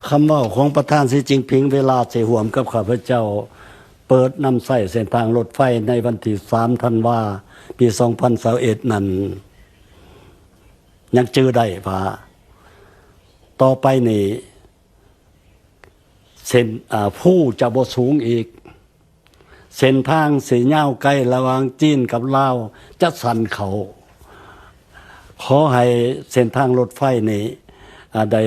ຄຳເວົ້າຂອງປະທານ ສີ ຈິ້ນຜິງ ເວລາຊິຮ່ວມກັບຂ້າພະເຈົ້າເປີດນຳໃຊ້ເສັ້ນທາງລົດໄຟໃນວັນທີສາມ ທັນວາ ປີສອງພັນຊາວເອັດ ນັ້ນ ຍັງຈື່ໄດ້ວ່າ ຕໍ່ໄປນີ້ ເສັ້ນ ອາ ພູຈະບໍ່ສູງອີກ, ເສັ້ນທາງຊິຍາວໄກລະຫວ່າງຈີນກັບລາວຈະສັ້ນເຂົ້າ. ຂໍໃຫ້ເສັ້ນທາງລົດໄຟນີ້ ອາ ໄດ້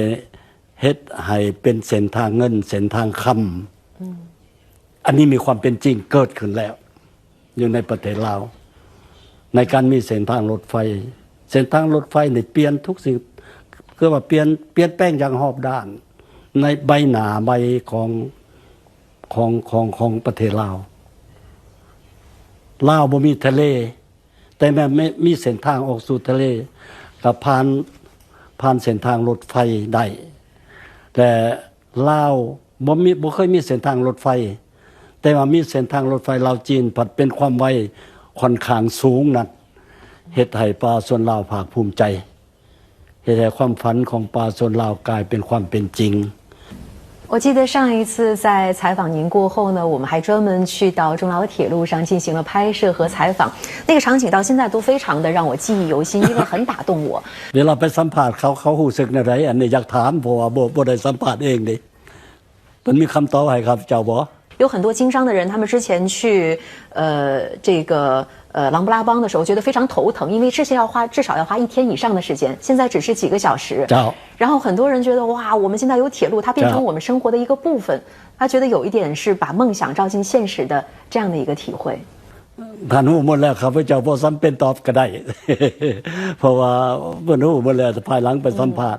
ເຮັດໃຫ້ເປັນເສັ້ນທາງເງິນ ເສັ້ນທາງຄຳ. ອືມ ອັນນີ້ມີຄວາມເປັນຈິງເກີດຂຶ້ນແລ້ວ ຢູ່ໃນປະເທດລາວ ໃນການມີເສັ້ນທາງລົດໄຟ. ເສັ້ນທາງລົດໄຟນີ້ປ່ຽນທຸກສິ່ງ ຄືວ່າປ່ຽນ ປ່ຽນແປງຢ່າງຮອບດ້ານ ໃນໃບໜ້າໃໝ່ຂອງ ຂອງ ຂອງ ຂອງປະເທດລາວ. ລາວບໍ່ມີທະເລ ແຕ່ແມ່ນມີ ມີເສັ້ນທາງອອກສູ່ທະເລ ກໍຜ່ານ ຜ່ານເສັ້ນທາງລົດໄຟໄດ້. ແລະ ລາວບໍ່ມີ ບໍ່ເຄີຍມີເສັ້ນທາງລົດໄຟ, ແຕ່ວ່າມີເສັ້ນທາງລົດໄຟລາວຈີນ ພັດເປັນຄວາມໄວຂ້ອນຂ້າງສູງນັ້ນ ເຮັດໃຫ້ປະຊາຊົນລາວພາກພູມໃຈ, ເຮັດໃຫ້ຄວາມຝັນຂອງປະຊາຊົນລາວກາຍເປັນຄວາມເປັນຈິງ. 我记得上一次在采访您过后呢，我们还专门去到中老铁路上进行了拍摄和采访，那个场景到现在都非常的让我记忆犹新，因为很打动我。 ເວລາໄປສຳພາດເຂົາ ເຂົາຮູ້ສຶກແນວໃດ? ອັນນີ້ຢາກຖາມ ເພາະວ່າບໍ່ ບໍ່ໄດ້ສຳພາດເອງເດ້. ເພິ່ນມີຄຳຕອບໃຫ້ຂ້າພະເຈົ້າບໍ່? 有很多经商的人，他们之前去呃这个呃狼布拉邦的时候，觉得非常头疼，因为之前要花至少要花一天以上的时间，现在只是几个小时。 ເຈົ້າ 然后很多人觉得哇，我们现在有铁路，它变成我们生活的一个部分，他觉得有一点是把梦想照进现实的这样的一个体会。 ທ່ານຮູ້ໝົດແລ້ວ ຂ້າພະເຈົ້າບໍ່ຈຳເປັນຕອບກໍໄດ້ ເພາະວ່າເພິ່ນຮູ້ໝົດແລ້ວ ພາຍຫຼັງໄປສຳພາດ.